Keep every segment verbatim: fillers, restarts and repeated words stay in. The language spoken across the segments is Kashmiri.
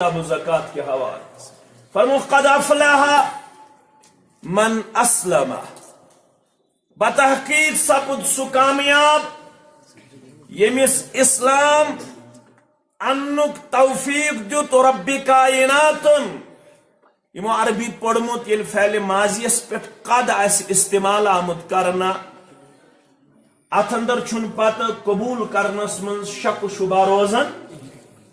نصاب و زکات کے حوالے سے۔ فرمو، "قد افلح من اسلم"، بتحقیق سپد سُہ کامیاب ییٚمِس اسلام اننُک توفیق دیُت رب کائناتن۔ یِمو عربی پوٚرمُت ییٚلہِ فعل ماضیَس پٮ۪ٹھ قد آسہِ استعمال آمُت کرنہٕ، اتھ اندر چھُنہٕ پتہٕ قبول کرنس منٛز شک و شبہ روزان۔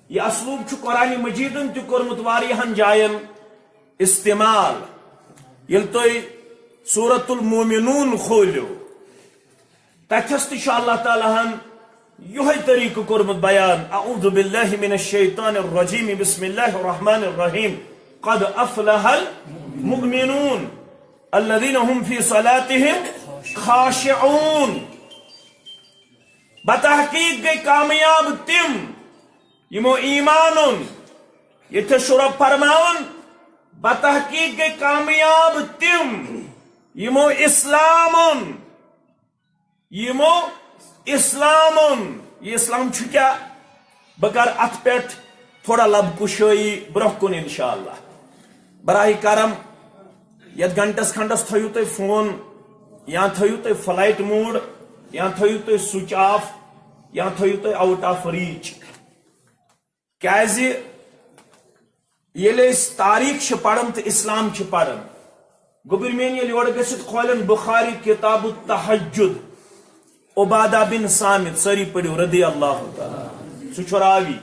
یہِ اسلوب چھُ قرآن مجیدن تہِ کوٚرمُت واریاہن جاین استعمال۔ ییٚلہِ تُہۍ سورۃ المومنون کھوٗلِو، تتھس تہِ چھُ اللہ تعالیٰ ہن یُہے طریقہٕ کوٚرمُت بیان۔ اعوذ باللہ من الشیطان الرجیم، بسم اللہ الرحمن الرحیم۔ قد افلح المؤمنون الذین هم فی صلاتهم خاشعون۔ بتحقیق گٔے کامیاب تِم یِمو ایمان اوٚن۔ ییٚتہِ چھُ رب فرماوان، بتحقیق گٔے کامیاب تِم یِمو اسلام اوٚن۔ یِمو اسلام اوٚن۔ یہِ اسلام چھُ کیٛاہ؟ بہٕ کرٕ اتھ پٮ۪ٹھ تھوڑا لب کشٲیی برونٛہہ کُن انشاءاللہ۔ براہ کرم یتھ گھنٹس کھنڈس تھٲیِو تُہۍ فون، یا تھٲیِو تُہۍ فلائٹ موڈ، یا تھٲیِو تُہۍ سوئچ آف، یا تھٲیِو تُہۍ آؤٹ آف ریچ۔ کیازِ ییٚلہِ أسۍ تاریخ چھِ پران تہٕ اسلام چھِ پران، گوٚبرۍ میٲنۍ ییٚلہِ یورٕ گٔژھِتھ کھولن بخاری کتاب التہجد، عبادہ بن صامت، سٲری پٔرِو رضی اللہ تعالیٰ، سُہ چھُ راوی۔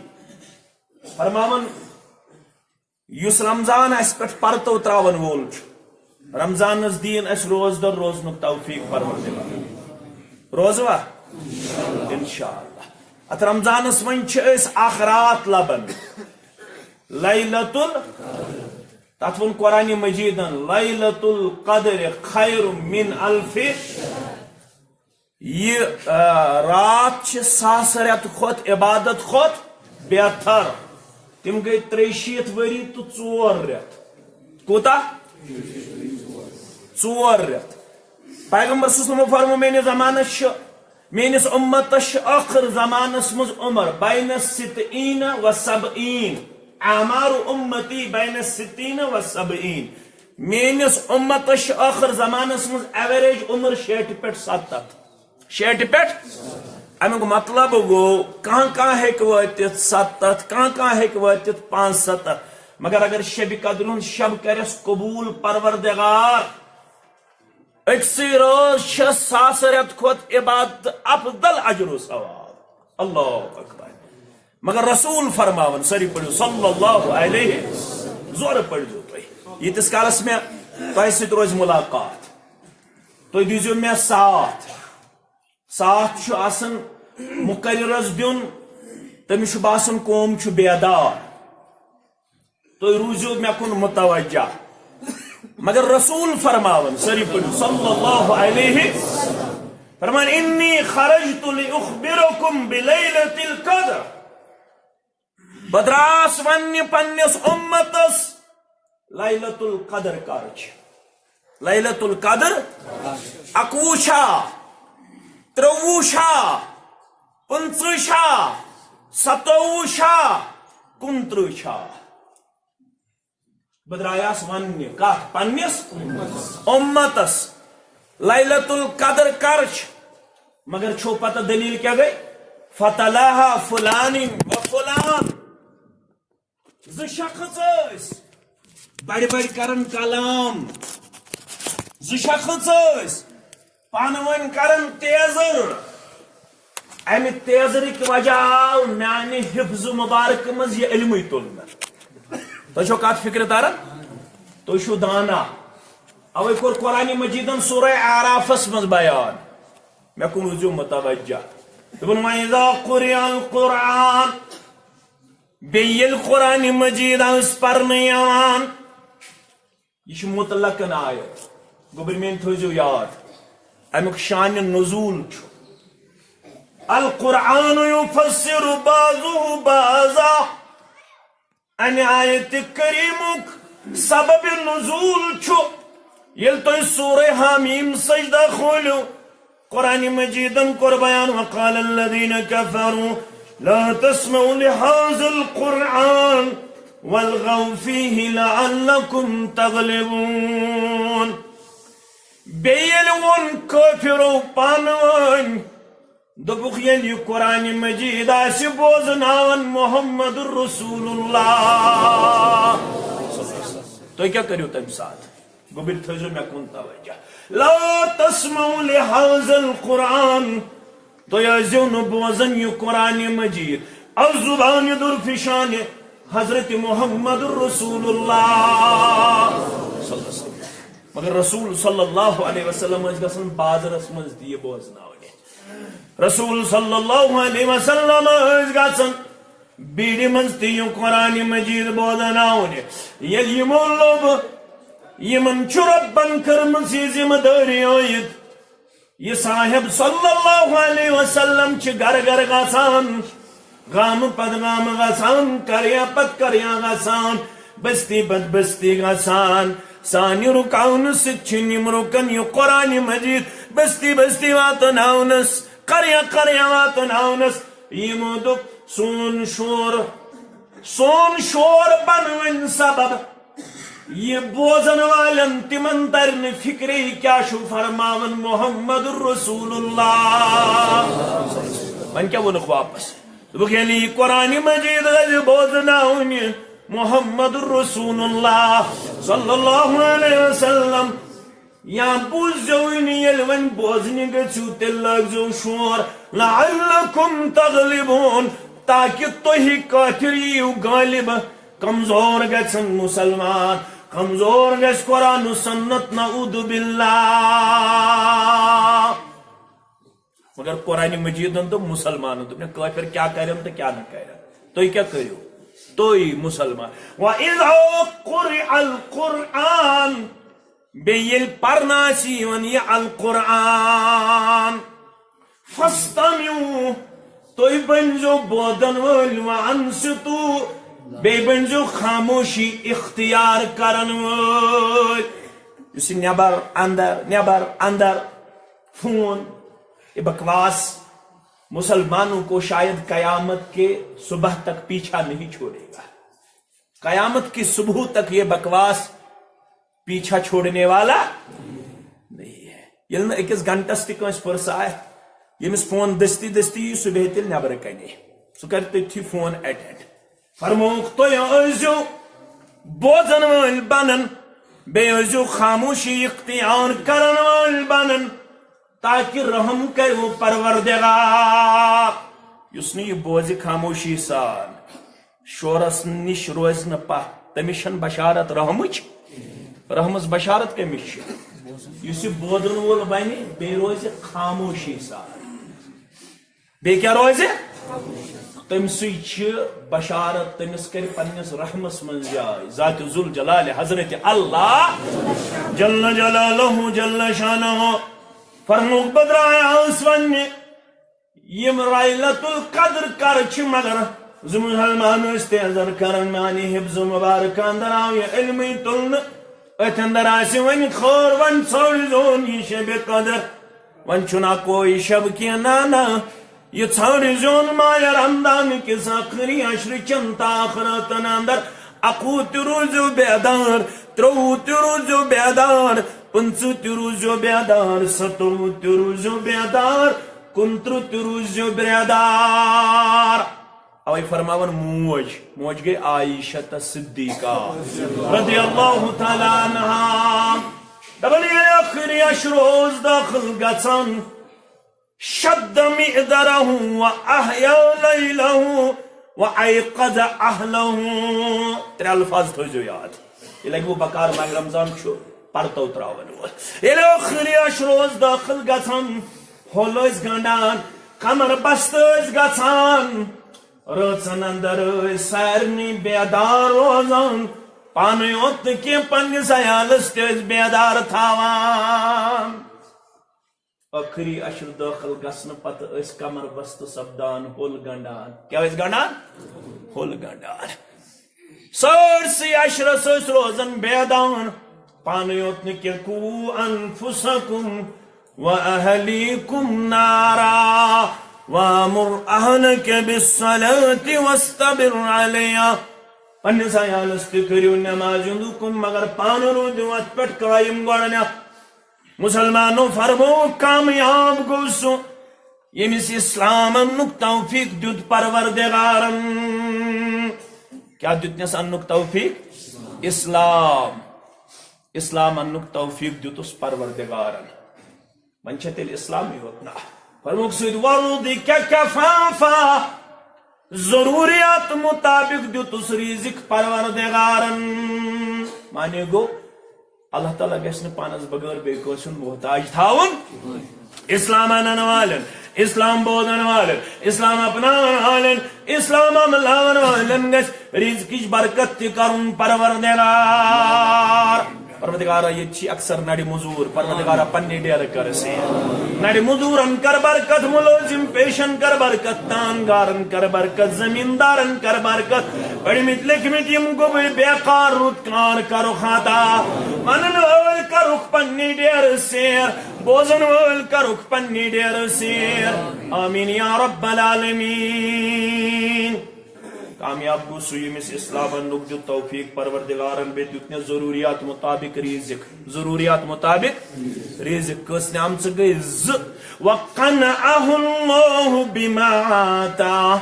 فرماوان، یُس رمضان اسہِ پٮ۪ٹھ پرتو تراون وول چھُ، رمضانس دِیِن اسہِ روزدر روزنُک توفیق پروردگار۔ روزوا؟ انشاءاللہ۔ اتھ رمضانس منٛز چھِ أسۍ اکھ رات لبان، لیلۃ ال-، تتھ ووٚن قرآن مجیدن، "لیلۃ القدر خیر من الف"۔ یہِ، آ، رات چھِ ساسہٕ رٮ۪تہٕ کھۄتہٕ عبادت کھۄتہٕ بہتر۔ تِم گٔے ترٛیٚیہِ شیٖتھ ؤری تہٕ ژور رٮ۪تھ۔ کوٗتاہ؟ ژور رٮ۪تھ۔ پیغمبر صلی اللہ علیہ وسلم فرمو، میٲنِس زمانس چھِ، میٲنِس اُمتس چھِ ٲخر زمانس منٛز عمر بین ستین و سبعین، اعمار امتی بین ستین و سبعین۔ میٲنِس اُمتس چھِ ٲخر زمانس منٛز ایوریج عمر شیٹھ پٮ۪ٹھ ستتھ۔ شیٹھ پٮ۪ٹھ۔ اَمیُک مطلب گوٚو، کانٛہہ کانٛہہ ہیٚکہِ وٲتِتھ ستتھ، کانٛہہ کانٛہہ ہیٚکہِ وٲتِتھ پانٛژھ ستتھ، مگر اگر شبِ قدر ہُنٛد شب کرٮ۪س قبوٗل پروردگار، أکسٕے رٲژ چھےٚ ساسہٕ رٮ۪تہٕ کھۄتہٕ عبادت افضل اجر و ثواب۔ اللہ اکبر۔ مگر رسول فرماوان، سٲری پٔرِو صلی اللہ علیہ، زورٕ پٔرۍزیو تُہۍ۔ ییٖتِس کالس مےٚ تۄہہِ سۭتۍ روزِ ملاقات، تُہۍ دیٖزیو مےٚ ساتھ۔ ساتھ چھُ آسان مقررس دیُن، تٔمِس چھُ باسان قوم چھُ بیدار۔ تُہۍ روٗزِو مےٚ کُن متوجہ۔ مگر رسول فرماوان، سٲری پٔرِو صلی اللہ علیہ، فرمان، "انی خرجت لأخبرکم بلیلۃ القدر"۔ بہٕ درٛاس وننہِ پننِس اُمتس لیلۃ القدر کر چھِ۔ لیلۃ القدر اکوُہ چھا، ترٛوُہ چھا، پٕنٛژٕہ چھا، ستووُہ چھا، کُنترٕہ چھا؟ بہٕ درٛایاس وننہِ کتھ پننِس اُمتس، لیلۃ القدر کر چھِ؟ مگر چھو پتہ دلیل کیٛاہ گٔے؟ "فتلاها فلان و فلان"۔ زٕ شخص ٲسۍ بڑِ بڑِ کران کلام، زٕ شخص ٲسۍ پانہٕ ؤنۍ کران تیزر۔ امہِ تیزرٕکۍ وجہ آو میانہِ حفظ مبارکہٕ منٛز یہِ علمٕے تُلنہٕ۔ تۄہہِ چھو کتھ فکرِ تران؟ تُہۍ چھِو دانا۔ اوے کوٚر قرآن مجیدن سورہ اعرافس منٛز بیان۔ مےٚ کُن روٗزِو متوجہ۔ دوٚپُن، "وَإِذَا قُرِئَ الْقُرْآنُ"، بیٚیہِ ییٚلہِ قرآن مجید آسہِ پرنہٕ یِوان، یہِ چھِ مطلقاً آیت۔ گوٚبرۍ میٲنۍ تھٲیزیو یاد، امیُک شانِ نزول چھُ، "القرآن يفسر بعضه بعضا"۔ امہِ آیتِ کریمُک سبب نزول چھُ، ییٚلہِ تُہۍ سورہ حامیم سجدہ کھوٗلِو، قرآن مجیدن کوٚر بیان، "وقال الذين كفروا لا تسمعوا لهذا القرآن"۔ والغوا فيه لعلكم تغلبون۔ بیٚیہِ ییٚلہِ ووٚن کٲفرو پانہٕ وٲنۍ، دوٚپُکھ، ییٚلہِ یہِ قرآن مجید آسہِ بوزناوان محمد رسول اللہ، تُہۍ کیٛاہ کٔرِو تَمہِ ساتہٕ؟ گوٚبٕرۍ تھٲیزیو مےٚ کُن توجہ۔ لا تسمعوا لهذا القرآن، تُہۍ ٲسۍزیو نہٕ بوزان یہِ قرآن مجید از زبان درفشان حضرت محمد رسول اللہ صلی اللہ علیہ وسلم۔ مگر رسول صلی اللہ علیہ وسلم ٲسۍ گژھان بازرس منٛز تہِ یہِ بوزناونہِ۔ رسول صلی اللہ علیہ وسلم ٲسۍ گژھان بیٖڑِ منٛز تہِ یہِ قرآن مجید بوزناونہِ۔ ییٚلہِ یِمو لوٚب، یِمن چھُ رۄبن کٔرمٕژ یہِ ذمہٕ دٲری عٲید۔ یہِ صاحب صلی اللہ علیہ وسلم چھِ گرٕ گرٕ گژھان، گامہٕ پتہٕ گامہٕ گژھان، قریہ پتہٕ قریہ گژھان، بستی پتہٕ بستی گژھان۔ سانہِ رُکاونہٕ سۭتۍ چھِنہٕ یِم رُکان یہِ قرآن مجید بستی بستی واتناونس، قریہ قریہ واتناونس۔ یِمو دوٚپ، سون شور، سون شور بنوٕنۍ سبب یہِ بوزن والٮ۪ن تِمن ترِ نہٕ فکرے کیٛاہ چھُ فرماوان محمد رسول اللہ۔ وۄنۍ کیٛاہ ووٚنُکھ واپس؟ دوٚپُکھ، ییٚلہِ یہِ قرآن مجید گژھِ بوزناونہِ محمد رسول اللہ صلی اللہ علیہ وسلم، یا بوٗززیو نہٕ، ییٚلہِ وۄنۍ بوزنہِ گٔژھِو، تیٚلہِ لٲگزیو شور، لعلکم تغلبون، تاکہِ تُہۍ کٲفِر یِیِو غٲلِب۔ کمزور گژھن مُسلمان، کمزور گژھِ قرآن و سنت، نعوذ باللہ۔ مگر قرآن مجیدن دوٚپ مُسلمانن، دوٚپ نہٕ کٲفِر کیٛاہ کرن تہٕ کیٛاہ نہٕ کرن۔ تُہۍ کیٛاہ کٔرِو؟ تُہۍ مُسلمان۔ وَإِذَا قُرِئَ الْقُرْآنُ، بیٚیہِ ییٚلہِ پرنہٕ آسہِ یِوان یہِ القرآن، فَاسْتَمِعُوا، تُہۍ بٔنۍزیو بوزن وٲلۍ، وَأَنصِتُوا، بیٚیہِ بٔنۍزیو خاموشی اختیار کرن وٲلۍ۔ یُس یہِ نٮ۪بر اندر، نٮ۪بر اندر فون، یہ بکواس مسلمانوں کو شاید قیامت کے صبح تک پیچھا نہیں چھوڑے گا۔ قیامت کی صبح تک یہ بکواس پیچھا چھوڑنے والا نہیں ہے۔ ییٚلہِ نہٕ أکِس گھنٹس تہِ کٲنٛسہِ پٔرسہٕ آسہِ، ییٚمِس فون دٔستی دٔستی یی، سُہ بیٚہہِ تیٚلہِ نٮ۪برٕ کَنے، سُہ کَرِ تٔتھی فون اٹینڈ۔ فرمووُکھ، تُہۍ ٲسۍزیو بوزن وٲلۍ بنن، بیٚیہِ ٲسۍزیو خاموشی اختیار کرن وٲلۍ بنن، تاکہِ رحم کرِوٕ پروردگار۔ یُس نہٕ یہِ بوزِ خاموشی سان، شورس نِش روزِ نہٕ پتھ، تٔمِس چھَنہٕ بشارت رحمٕچ۔ رحمٕچ بشارت کٔمِس چھِ؟ یُس یہِ بوزن وول بنہِ، بیٚیہِ روزِ خاموشی سان۔ بیٚیہِ کیٛاہ روزِ؟ تٔمۍ سٕے چھِ بشارت، تٔمِس کَرِ پنٛنِس رحمس منٛز جاے۔ ذات ذوالجلال حضرت اللہ جل جلالہ جل شانہ فرمووُکھ، بہٕ درٛایاس وَننہِ، یِم لیلۃ القدر کر چھِ، مگر زٕ مسلمان ٲسۍ تیزر کران میانہِ حفظ مبارکہ اندر آو یہِ علمٕے تُلنہٕ۔ أتھۍ اندر آسہِ وۄنۍ خٲر، وۄنۍ ژھٲنٛڈ زون یہِ شبِ قدر۔ وۄنۍ چھُنہ کوئی شب کینٛہہ، نہ، نہ۔ یہِ ژھانٛڈ زیوٗن ماہِ رمضان کِس ٲخری عشرٕ چٮ۪ن تہٕ ٲخرتن اندر۔ اَکوُہ تہِ روٗزِو بیدار، ترٛۆوُہ تہِ روٗزِو بیدار، پٕنٛژٕہ تہِ روٗزِو بیدار، سَتووُہ تہِ روٗزِو بیدار، کُنترٕہ تہِ روٗزِو بیدار۔ اوے فرماوان موج، موج گٔے عائشہ صدیقہ رضی اللہ تعالیٰ عنہا۔ دپان ییٚلہِ ٲخری عشر اوس دٲخل گژھان، شد مئزره و احیا لیله و ایقظ اهله۔ ترٛےٚ الفاظ تھٲوزیو یاد۔ یہِ لگہِ وۄنۍ بکار ماہِ رمضان چھُ پرتو تراون وول۔ ییٚلہِ ٲخری عشر اوس دٲخل گژھان، ہول ٲسۍ گنڈان، کمر بستہٕ ٲسۍ گژھان، رٲژن اندر ٲسۍ سارنٕے بیدار روزان، پانٕے یوت نہٕ کینٛہہ، پننِس عیالس تہِ ٲسۍ بیدار تھاوان۔ ٲخری عشر دٲخل گژھنہٕ پتہٕ ٲسۍ کمر بستہٕ سپدان، ہول گنڈان۔ کیٛاہ ٲسۍ گنڈان؟ ہول گنڈان۔ سٲرسٕے عشرس ٲسۍ روزان بیدان، پانٕے یوت نہٕ کینٛہہ، قوا انفسکم و اہلیکم نارا وامر اہلک بالصلاۃ واصطبر علیہا۔ پننِس عیالس تہِ کٔرِو نمازِ ہُنٛد حُکم، مگر پانہٕ روٗدِو اتھ پٮ۪ٹھ قٲیِم۔ گۄڈٕنیتھ مسلمانو فرموو، کامیاب گوٚو سُہ، ییٚمِس اسلام اننُک توفیق دیُت پروردگارن۔ کیٛاہ دیُتنس اننُک توفیق؟ اسلام۔ اسلام اننُک توفیق دیُتُس پروردگارن۔ وۄنۍ چھےٚ تیٚلہِ اسلامٕے یوت نا؟ فرمووُکھ سۭتۍ، "ورزقک کفافا"، ضروٗریات مُطابِق دیُتُس رِزِق پروردگارن۔ معنی گوٚو، اللہ تعالیٰ گژھِ نہٕ پانس بغٲر بیٚیہِ کٲنٛسہِ ہُنٛد محتاج تھاوُن۔ اسلام انن والٮ۪ن، اسلام بوزن والٮ۪ن، اسلام اپناون والٮ۪ن، اسلام عملاون والٮ۪ن گژھِ رزقٕچ برکت تہِ کرُن پروردگار۔ پروردگارا، ییٚتہِ چھِ اکثر نرِ مزوٗر، پروردگارا، پننہِ ڈیرٕ کر سیر۔ نرِ مزوٗرن کر برکت، مُلٲزِم پیشن کر برکت، تان گارن کر برکت، زمیٖندارن کر برکت، پٔرمٕتۍ لیکھمٕتۍ یِم گوٚبٕرۍ بیکار رُت کار کرُکھ عطا، ونن وٲلۍ کرُکھ پننہِ ڈیرٕ سیر، بوزن وٲلۍ کرُکھ پننہِ ڈیرٕ سیر۔ آمین یا رب العالمین۔ کامیاب گوٚو سُہ، ییٚمِس اسلام اننُک دیُت توفیق پروردگارن، بیٚیہِ دیُتنس ضروٗریات مُطابِق رِزِق، ضروٗریات مُطابِق رِزِق۔ کٔژ نعمژٕ گٔے؟ زٕ۔ وقنعہ اللہ بما آتا،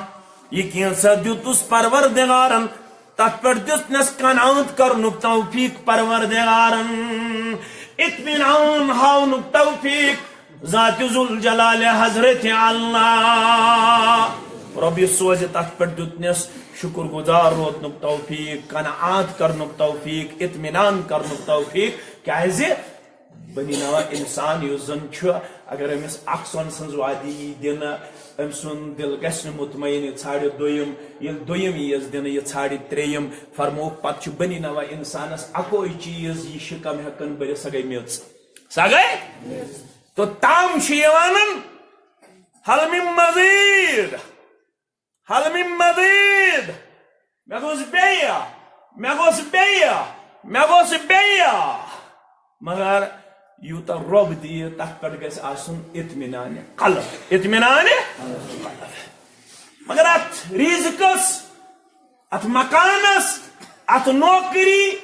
یہِ کینٛژھا دیُتُس پروردگارن، تتھ پٮ۪ٹھ دیُتنس قناعت کرنُک توفیق پروردگارن، اطمینان ہاونُک توفیق ذات ذوالجلال حضرت اللہ۔ رۄب یہِ سوزِ، تتھ پٮ۪ٹھ دیُتنس شُکر گُزار روزنُک توفیق، قناعت کرنُک توفیق، اطمینان کرنُک توفیق۔ کیازِ؟ بنی نوع انسان یُس زن چھُ، اگر أمِس اکھ سۄنہٕ سٕنٛز وادی یی دِنہٕ، أمۍ سُنٛد دِل گژھِ نہٕ مطمئن، یہِ ژھانٛڈِ دوٚیِم، ییٚلہِ دوٚیِم یِیَس دِنہٕ، یہِ ژھانٛڈِ ترٛیٚیِم۔ فرمووُکھ، پتہٕ چھُ بنی نوع انسانس اکوے چیٖز، یہِ شِکم ہٮ۪کان بٔرِتھ، سۄ گٔے میٚژ۔ سۄ گٔے؟ تہٕ تام چھُ یہِ ونان، "حل من مزید؟" حل من مزید؟ مےٚ گوٚژھ بیٚیہِ، مےٚ گوٚژھ بیٚیہِ، مےٚ گوٚژھ بیٚیہِ۔ مگر یوٗتاہ رۄب دِیہِ، تتھ پٮ۪ٹھ گژھِ آسُن اطمینان قلب، اطمینان قلب۔ مگر اتھ رِزقس، اتھ مکانس، اتھ نوکری،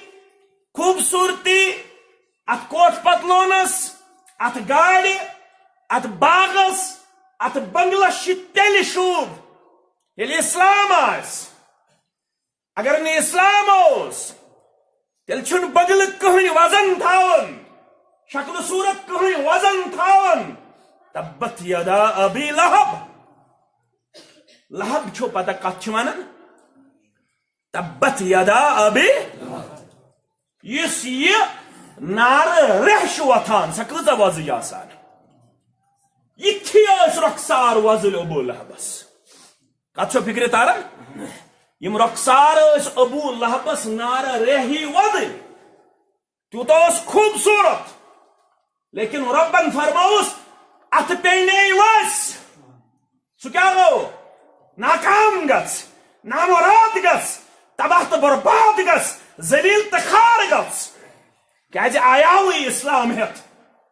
خوٗبصوٗرتی، اتھ کوٹھ پتلونس، اتھ گاڑِ، اتھ باغس، اتھ بنگلس چھِ تیٚلہِ شوٗب، ییٚلہِ اسلام آسہِ۔ اگر نہٕ اسلام اوس، تیٚلہِ چھُنہٕ بنگلہٕ کٕہٕنۍ وزن تھاوُن، شکل صورت کٕہٕنۍ وزن تھاوُن۔ تبت یدا ابی لہب۔ لہب چھو پتہ کتھ چھِ ونان؟ تبت یدا ابی، یُس یہِ نارٕ ریٚہہ چھُ وۄتھان، سۄ کۭژاہ وۄزٕج آسان۔ یِتھی ٲسۍ رۄخسار وۄزٕلۍ ابو لہبس۔ کتھ چھو فکرِ تران؟ یِم رۄخسار ٲسۍ ابو لہبس نارٕ ریٚہہ ہی وۄزٕلۍ۔ تیوٗتاہ اوس خوٗبصوٗرت، لیکن رۄبن فرمووُس، اتھٕ پیٚیہِ نے ؤسۍ۔ سُہ کیٛاہ گوٚو؟ ناکام گژھ، نامراد گژھ، تباہ تہٕ برباد گژھ، ذلیل تہٕ خوار گژھ۔ کیٛازِ آیاوٕے اسلام ہٮ۪تھ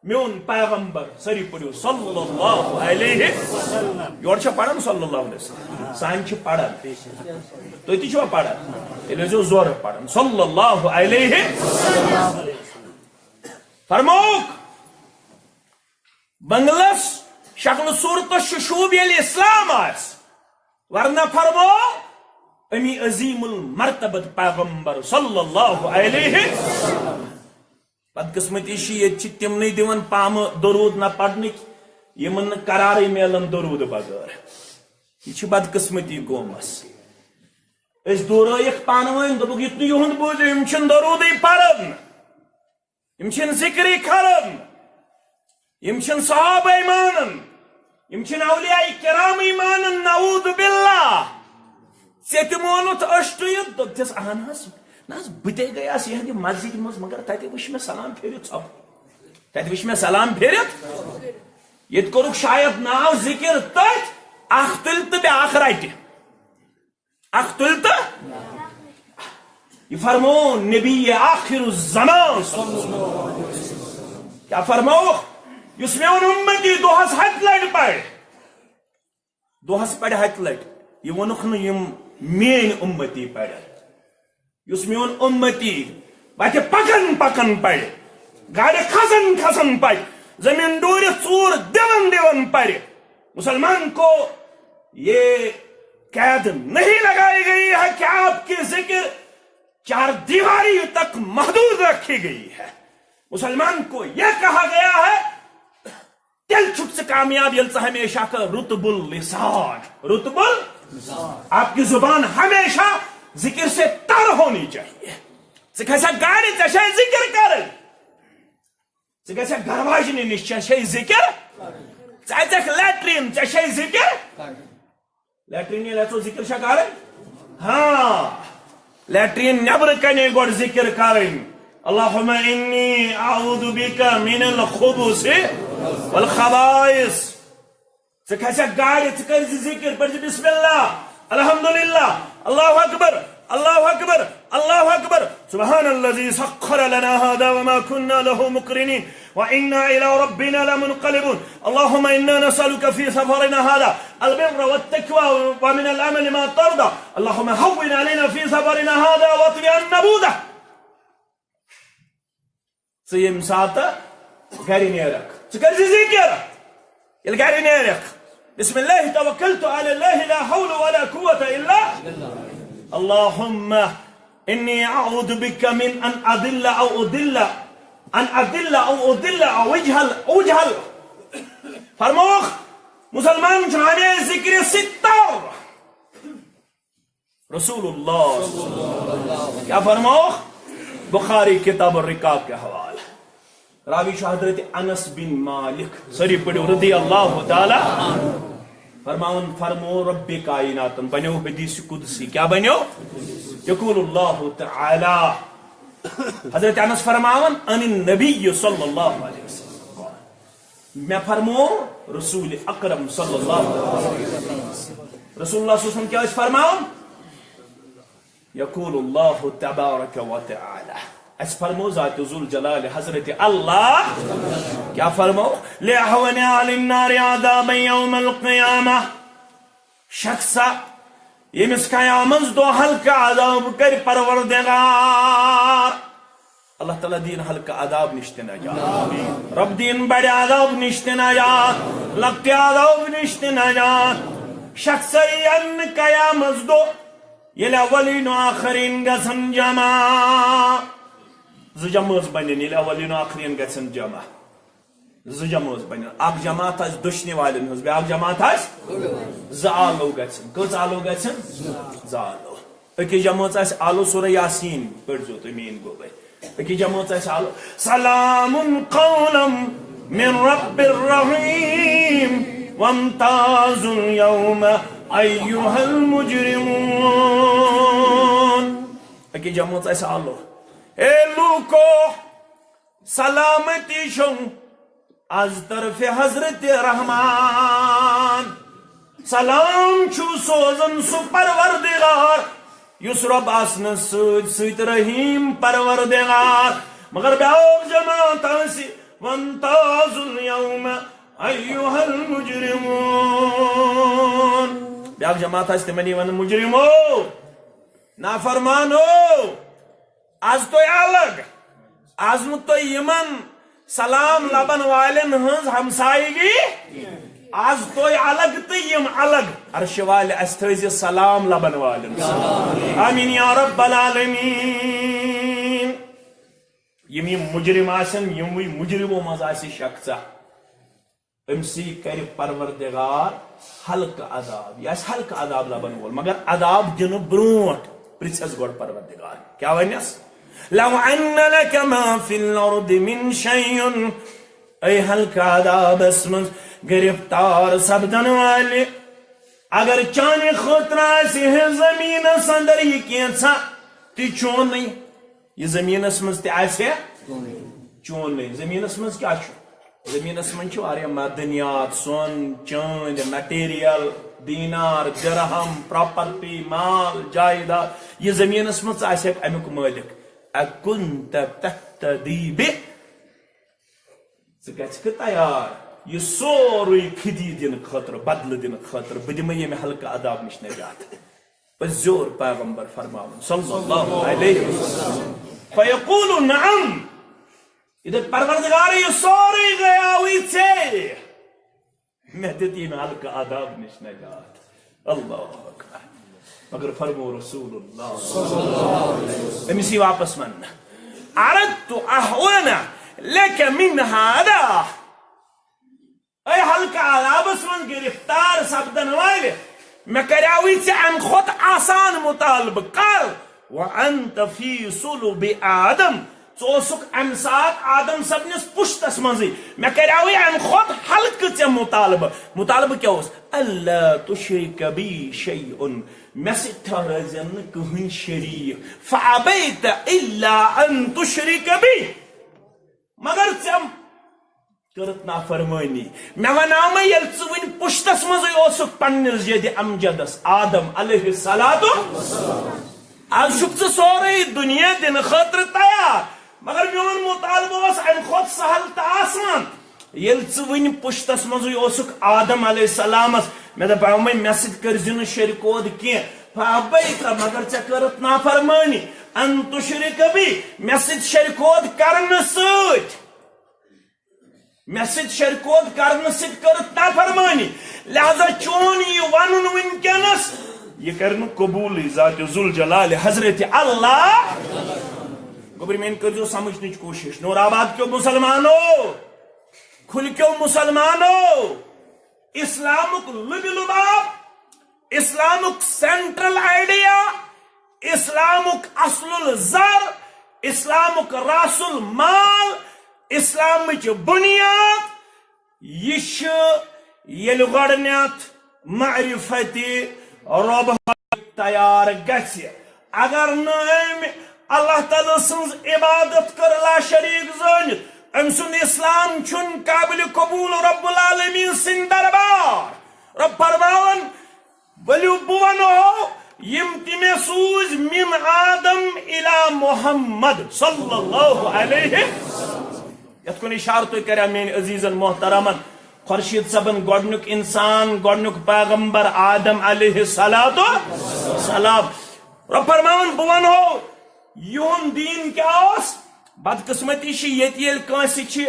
میون پیغمبر؟ سٲری پٔرِو صلی اللہ علیہ۔ یورٕ چھا پران صلی اللہ علیہ وسلم؟ سانہِ چھِ پران۔ تُہۍ تہِ چھِوا پران؟ تیٚلہِ ٲسۍزیو زورٕ پران۔ صلی اللہ علیہ۔ فرمووُکھ، بنگلس شکل صورتس چھُ شوٗب ییٚلہِ اسلام آسہِ، ورنہ فرمو امی عظیم المرتبت پیغمبر صلی اللہ علیہ۔ بدقسمتی چھِ، ییٚتہِ چھِ تِمنٕے دِوان پامہٕ درود نہ پرنٕکۍ، یِمن نہٕ قرارٕے میلان درود بغٲر۔ یہِ چھِ بدقسمتی قومس۔ أسۍ دورٲیِکھ پانہٕ ؤنۍ، دوٚپُکھ، "یُتھ نہٕ یِہُنٛد بوٗزِو، یِم چھِنہٕ درودٕے پران۔" یِم چھِنہٕ ذِکرٕے کران، یِم چھِنہٕ صحابَے مانان، یِم چھِنہٕ اولیاء کرامٕے مانان، نعوذ باللہ۔ ژےٚ تہِ مونُتھ ٲشٹُیِتھ، دوٚپتِس، "اہن حظ، نہ حظ، بہٕ تے گٔیاس یِہنٛدِ مسجدِ منٛز، مگر تَتہِ وٕچھ مےٚ سلام پھیرِتھ ژھۄپہٕ۔ تَتہِ وٕچھ مےٚ سلام پھیرِتھ۔ ییٚتہِ کوٚرُکھ شاید ناو ذِکِر تٔتھۍ، اکھ تُلہِ تہٕ بیٛاکھ رٹہِ۔" اکھ تُلہِ تہٕ یہِ فرموو نبی آخر الزمان۔ کیٛاہ فرموو؟ یُس میون اُمتی دۄہس ہتہِ لٹہِ پرِ، دۄہس پرِ ہتہِ لٹہِ، یہِ ووٚنُکھ نہٕ یِم میٲنۍ اُمتی پرن۔ یُس میون اُمتی وتہِ پکان پکان پرِ، گاڑِ کھسان کھسان پرِ، زمین ڈوٗرِتھ ژوٗر دِوان دِوان پرِ، مسلمان کو یہ قید نہیں لگائی گئی ہے کہ آپ کی ذکر چار دیواری تک محدود رکھی گئی ہے۔ مسلمان کو یہ کہا گیا ہے، تیل چھُکھ ژٕ کامیاب ییٚلہِ ژٕ ہمیشہ کر رطب اللسان، رطب ال-، آپ کی زبان ہمیشہ ذکر سے تر ہونی چاہیے۔ ژٕ کھسکھ گاڑِ، ژےٚ چھے ذکر کرٕنۍ۔ ژٕ گژھکھ گرواجنہِ نِش، ژےٚ چھے ذکر۔ ژٕ اژکھ لیٹرین، ژےٚ چھے ذکر۔ لیٹرین ییٚلہِ اژو، ذکر چھا کرٕنۍ؟ ہاں، لیٹرین نٮ۪برٕ کنے گۄڈٕ ذکر کرٕنۍ۔ اللہم انی اعوذ بک من الخبث والخبائث۔ ژٕ کھسکھ گاڑِ، ژٕ کٔرۍ زِ ذکر، پٔرۍ زِ بسم اللہ، الحمدللہ، اللہ اکبر، اللہ اکبر، اللہ اکبر۔ سبحان الذي سخر لنا هذا وما كنا له مقرنين وإنا إلى ربنا لمنقلبون۔ اللهم إنا نسألك في سفرنا هذا البر والتقوى ومن العمل ما ترضى۔ اللهم هون علينا في سفرنا هذا واطوي عنا بعده۔ ژٕ ییٚمہِ ساتہٕ گرِ نیرکھ، ژٕ کٔرۍ زِ ذکر۔ ییٚلہِ گرِ نیرکھ، بسم اللہ توکلت علی اللہ لا حول ولا قوة الا، اللہم انی اعوذ بک من ان اضل او اضل، ان اضل او اضل او اجہل، اجہل۔ فرمووُکھ، مسلمان چھُ ہمیشہ ذکر ستر۔ رسول اللہ کیا فرماؤ؟ بخاری کتاب الرقاق کے حوالے۔ راوی چھُ حضرت انس بن مالک، سٲری پٔرِو، رضی اللہ تعالیٰ عنہ۔ فرماوان فرمو رب کائناتن، بنیو حدیث قدسی، کیا بنیو؟ یقول اللہ تعالیٰ، حضرت انس فرماوان، عن النبی صلی اللہ علیہ وسلم۔ مےٚ فرمو رسول اکرم صلی اللہ علیہ وسلم۔ رسول اللہ صلی اللہ علیہ وسلم کیا ٲسۍ فرماوان؟ یقول اللہ تبارک و تعالی۔ اَسہِ فرمو ذات ذوالجلال حضرت اللہ کیا فرمو؟ لیہون علی النار عذابا یوم القیامہ۔ شخصا ییٚمِس قیامت دۄہ ہلکہٕ عذاب کرِ پروردگار۔ اللہ تعالیٰ دین ہلکہٕ عذاب نِش تہِ نجات۔ رب دین بڑِ عذاب نِش تہِ نجات۔ لۄکٹہِ عذاب نِش تہِ نجات۔ شخصا یِن قیامت دۄہ ییٚلہِ اولین و آخرین گژھن جمع۔ زٕ جمٲژ بنن ییٚلہِ اولین و آخرین گژھن جمع۔ زٕ جمٲژ بنن، اکھ جماعت آسہِ دٔچھنہِ والٮ۪ن ہٕنٛز، بیٛاکھ جماعت آسہِ۔ زٕ آلو گژھن۔ کٔژ آلو گژھن؟ زٕ آلو۔ أکِس جمٲژ آسہِ آلو سورہ یاسین، پٔرۍزیو تُہۍ میٛٲنۍ گوٚبرۍ۔ أکِس جمٲژ آسہِ آلو، سلام قولا من رب الرحیم، وامتازوا الیوم ایھا المجرمون۔ أکِس جمٲژ آسہِ آلو، اے لوٗکو، سلامتی چھُم از طرفِ حضرت رحمان۔ سلام چھُ سوزان سُہ پروردگار، یُس رب آسنس سۭتۍ سۭتۍ رحیم پروردگار۔ مگر بیٛاکھ جماعت آسہِ، وامتازوا الیوم ایھا المجرمون۔ بیٛاکھ جماعت آسہِ، تِمن یی وننہٕ، مجرمو، نافرمانو، از تُہۍ الگ، از نہٕ تُہۍ یِمن سلام لبن والٮ۪ن ہٕنٛز ہمسایگی، از تُہۍ الگ تہٕ یِم الگ۔ عرشہِ والہِ، اسہِ تھٲیزِ سلام لبن والٮ۪ن سۭتۍ۔ آمین یا رب العالمین۔ یِم یِم مجرم آسن، یِموٕے مجرمو منٛز آسہِ شخصا، أمۍ سٕے کرِ پروردگار ہلکہٕ عذاب۔ یہِ آسہِ ہلکہٕ عذاب لبن وول، مگر عذاب دِنہٕ برونٹھ پرژھٮ۪س گۄڈٕ پروردگار، کیٛاہ ونٮ۪س؟ لو ان لک ما فی الارض من شیء، اے ہلکہٕ عذابس منٛز گرفتار سپدن والہِ، اگر چانہِ خٲطرٕ آسہِ ہے زمینس اندر یہِ کینٛژھا تہِ چونٕے، یہِ زمینس منٛز تہِ آسہِ ہے چونٕے۔ زمینس منٛز کیٛاہ چھُ؟ زمینس منٛز چھِ واریاہ معدنیات، سۄن، چٲندۍ، مٹیریل، دینار، درہم، پراپرٹی، مال، جائیداد۔ یہِ زمینس منٛز آسہِ ہا امیُک مٲلِک۔ اکنت تہتدی بہ، ژٕ گژھکھ تیار یہِ سورُے فدی دِنہٕ خٲطرٕ، بدلہٕ دِنہٕ خٲطرٕ؟ بہٕ دِمے ییٚمہِ ہلکہٕ عذاب نِش نجات۔ پٔزیور پیغمبر فرماوان صلی اللہ علیہ وسلم۔ فیقول نعم، یہِ دَپہِ پروردگارے، یہِ سورُے گٔیاوٕے ژےٚ۔ مےٚ دیُت ییٚمہِ ہلکہٕ عذاب نِش نجات۔ اللہ اکبر۔ مگر فرمو رسول اللہ، أمِس یی واپس وننہٕ، اردت اہون لک من ہذا۔ اے ہلکہٕ عذابس منٛز گرفتار سپدن والہِ، مےٚ کریاوٕے ژےٚ امہِ کھۄتہٕ آسان مطالبہٕ۔ کر؟ وانت فی صلب آدم، ژٕ اوسُکھ امہِ ساتہٕ آدم صٲبنِس پُشتس منٛزٕے، مےٚ کریاوٕے امہِ کھۄتہٕ ہلکہٕ ژےٚ مطالبہٕ۔ مطالبہٕ کیٛاہ اوس؟ الا تشرک بی شیئا، مےٚ سۭتۍ ٹھہرٲوزٮ۪ن نہٕ کٕہٕنۍ شریٖک۔ فابیت الا ان تشرک بی، مگر ژےٚ کٔرٕتھ نافرمٲنی۔ مےٚ وناو مےٚ ییٚلہِ ژٕ وٕنہِ پُشتس منٛزٕے اوسُکھ پننِس جدِ امجدس آدم علیہ الصلوۃ، از چھُکھ ژٕ سورُے دُنیا دِنہٕ خٲطرٕ تیار، مگر میون مطالبہٕ اوس امہِ کھۄتہٕ سہل تہٕ آسان۔ ییٚلہِ ژٕ وٕنہِ پُشتس منٛزٕے اوسُکھ آدم علیہ السلامس، مےٚ دپاو مےٚ، مےٚ سۭتۍ کٔرزِ نہٕ شرکوت کینٛہہ، فابیت، مگر ژےٚ کٔرٕتھ نافرمٲنی، ان تشرک بی، مےٚ سۭتۍ شرکوت کرنہٕ سۭتۍ۔ مےٚ سۭتۍ شرکوت کرنہٕ سۭتۍ کٔرٕتھ نافرمٲنی، لہذا چون یہِ ونُن وٕنکیٚنس، یہِ کرِ نہٕ قبوٗلٕے ذات ذوالجلال حضرت اللہ۔ گوٚبرۍ میٲنۍ، کٔرزیو سمجھنٕچ کوٗشش، نور آباد کیو مسلمانو، کھلکیو مسلمانو، اسلامُک لُبہِ لُباب، اسلامُک سینٹرل آئیڈیا، اسلامُک اصل الزر، اسلامُک راس المال، اسلامٕچ بنیاد، یہِ چھُ ییٚلہِ گۄڈٕنیتھ معرفت رب تیار گژھِ۔ اگر نہٕ أمۍ اللہ تعالیٰ سٕنٛز عبادت کٔر لا شریک زٲنِتھ، أمۍ سُنٛد اسلام چھُنہٕ قابل قبول رب العالمین سٕنٛدِ دربار۔ رب فرماوان، ؤلِو بہٕ ونہو یِم تہِ مےٚ سوٗزۍ من آدم الی محمد صلی اللہ علیہ۔ یتھ کُن اشارٕ تُہۍ کریو میٲنۍ عزیزن محترمن، خورشید صٲبن گۄڈنیُک انسان، گۄڈنیُک پیغمبر آدم علیہ الصلوۃ والسلام۔ رب فرماوان، بہٕ ونہو یِہُنٛد دیٖن کیٛاہ اوس۔ بدقسمتی چھِ ییٚتہِ ییٚلہِ کٲنٛسہِ چھِ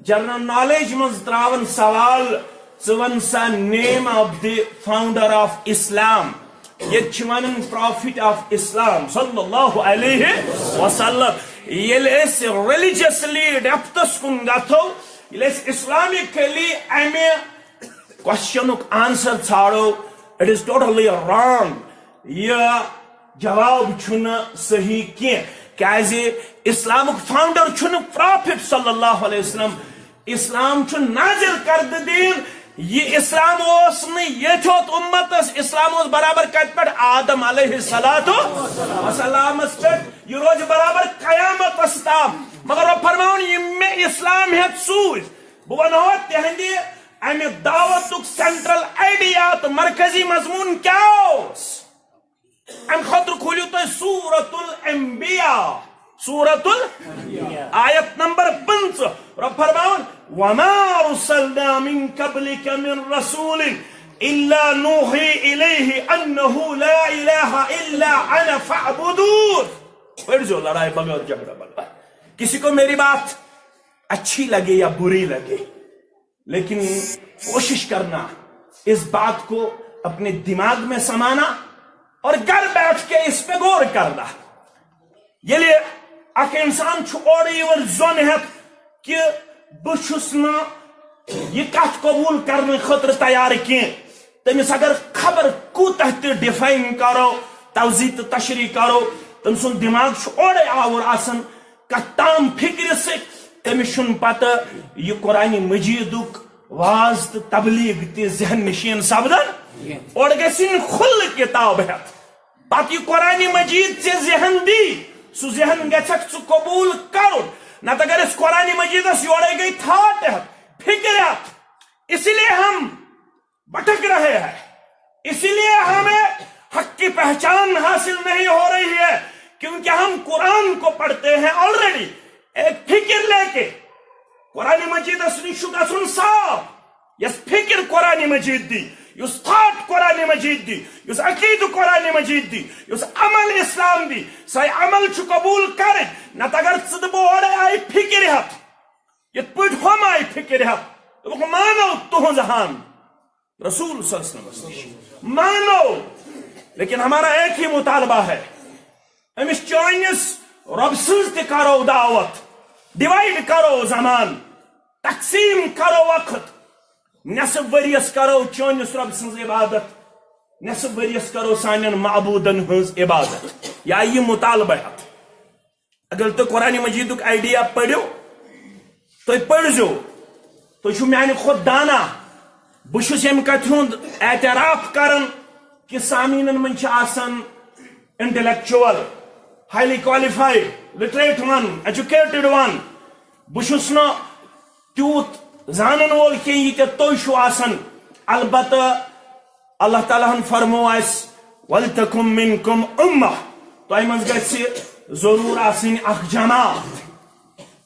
جنرل نالیج منٛز تراوان سوال، ژٕ وَن سا name of the founder of Islam۔ ییٚتہِ چھِ وَنان Prophet of Islam صلی اللہ علیہ وسلم۔ ییٚلہِ أسۍ ریلیجسلی ڈیپتھس کُن گژھو، ییٚلہِ أسۍ اسلامکلی امہِ کوسچنُک answer ژھانڈو، it is totally wrong۔ یہِ جواب چھُنہٕ صحیح کینٛہہ، کیازِ اسلامُک فاؤنڈر چھُنہٕ پرافٹ صلی اللہ علیہ وسلم۔ اسلام چھُ نازل کردٕ دیٖن۔ یہِ اسلام اوس نہٕ ییٚتھۍ یوت امتس، اسلام اوس برابر کتہِ پٮ۪ٹھ؟ آدم علیہ الصلوۃ والسلامس پٮ۪ٹھ۔ یہِ روزِ برابر قیامتس تام۔ مگر رۄب فرماوُن، یِم مےٚ اسلام ہٮ۪تھ سوٗزۍ، بہٕ ونہو تِہنٛدِ امہِ دعوتُک سینٹرل آئیڈیا تہٕ مرکزی مضمون کیٛاہ اوس۔ امہِ خٲطرٕ کھوٗلِو تُہۍ سورۃ الانبیاء، سورۃ ال-، آیت نمبر پٕنٛژٕہ۔ رۄب فرماوان، وما ارسلنا من قبلک من رسول الا نوحی الیہ انہ لا الہ الا انا فاعبدون۔ پٔرۍزیو لڑائی بغٲر، جھگڑا بغٲر۔ کسی کو میری بات اچھی لگے یا بری لگے، لیکن کوشش کرنا اس بات کو اپنے دماغ میں سمانا اور گھر بیٹھ کے اس پہ غور کرنا۔ ییٚلہِ اکھ انسان چھُ اورٕ یور زوٚن ہٮ۪تھ کہِ بہٕ چھُس نہٕ یہِ کتھ قبول کرنہٕ خٲطرٕ تیار کینٛہہ، تٔمِس اگر خبر کوٗتاہ تہِ ڈیفائن کرو، توضیح تہٕ تشریح کرو، تٔمۍ سُنٛد دماغ چھُ اورَے آوُر آسان۔ کتھ تام فکرِ سۭتۍ، تٔمِس چھُنہٕ پتہ یہِ قرآن مجیدُک واز تہٕ تبلیغ تہِ ذہن نشین سپدان۔ اورٕ گژھِ یِنۍ کھُلہٕ کتاب ہٮ۪تھ۔ پتہٕ یہِ قرآن مجید ژےٚ ذہن دی، سُہ ذہن گژھکھ ژٕ قبول کرُن۔ نتہٕ اگر أسۍ قرآن مجیدس یورے گٔے تھاٹ ہٮ۪تھ، فکر ہٮ۪تھ، اسی لیے ہم بھٹک رہے ہیں، اسی لیے ہمیں حق کی پہچان حاصل نہیں ہو رہی ہے، کیونکہ ہم قرآن کو پڑھتے ہیں آلریڈی ایک فکر لے کے۔ قرآن مجیدس نِش چھُ گژھُن صاف، یۄس فکر قرآن مجید دی، یُس تھاٹ قرآن مجید دی، یُس عقیدٕ قرآن مجید دی، یُس عمل اسلام دی، سۄے عمل چھُ قبول کرٕنۍ۔ نتہٕ اگر ژٕ تہٕ بہٕ اورے آیہِ فکرِ ہتھ، یِتھ پٲٹھۍ ہُم آیہِ فکرِ ہتھ، دوٚپُکھ، مانو تُہنٛز ہان رسول صلی اللہ علیہ وسلم نِش، مانو، لیکن ہمارا ایک ہی مطالبہ ہے، أمِس چٲنِس رۄب سٕنٛز تہِ کرو دعوت، ڈیوائیڈ کرو زمان، تقسیٖم کرو وقت، نصف ؤریَس کرو چٲنِس رۄب سٕنٛز عبادت، نصف ؤریَس کرو سانٮ۪ن معبوٗدن ہٕنٛز عبادت۔ یا یہِ مطالبہٕ ہٮ۪تھ۔ اگر تُہۍ قرآن مجیدُک آئیڈیا پٔرِو، تُہۍ پٔرۍزیو، تُہۍ چھِو میانہِ کھۄتہٕ دانا۔ بہٕ چھُس ییٚمہِ کتھِ ہُنٛد اعتراف کران کہِ سامعیٖنن منٛز چھِ آسان انٹلیکچوئل، ہایلی کوالیفائیڈ، لٹریٹ ون، ایجوکیٹڈ ون۔ بہٕ چھُس نہٕ تیوٗت زانن وول کینٛہہ ییٖتیٛاہ تُہۍ چھِو آسان۔ البتہ اللہ تعالیٰ ہن فرموو اسہِ، "ولتکم منکم امہ"، تۄہہِ منٛز گژھِ ضروٗر آسٕنۍ اکھ جماعت۔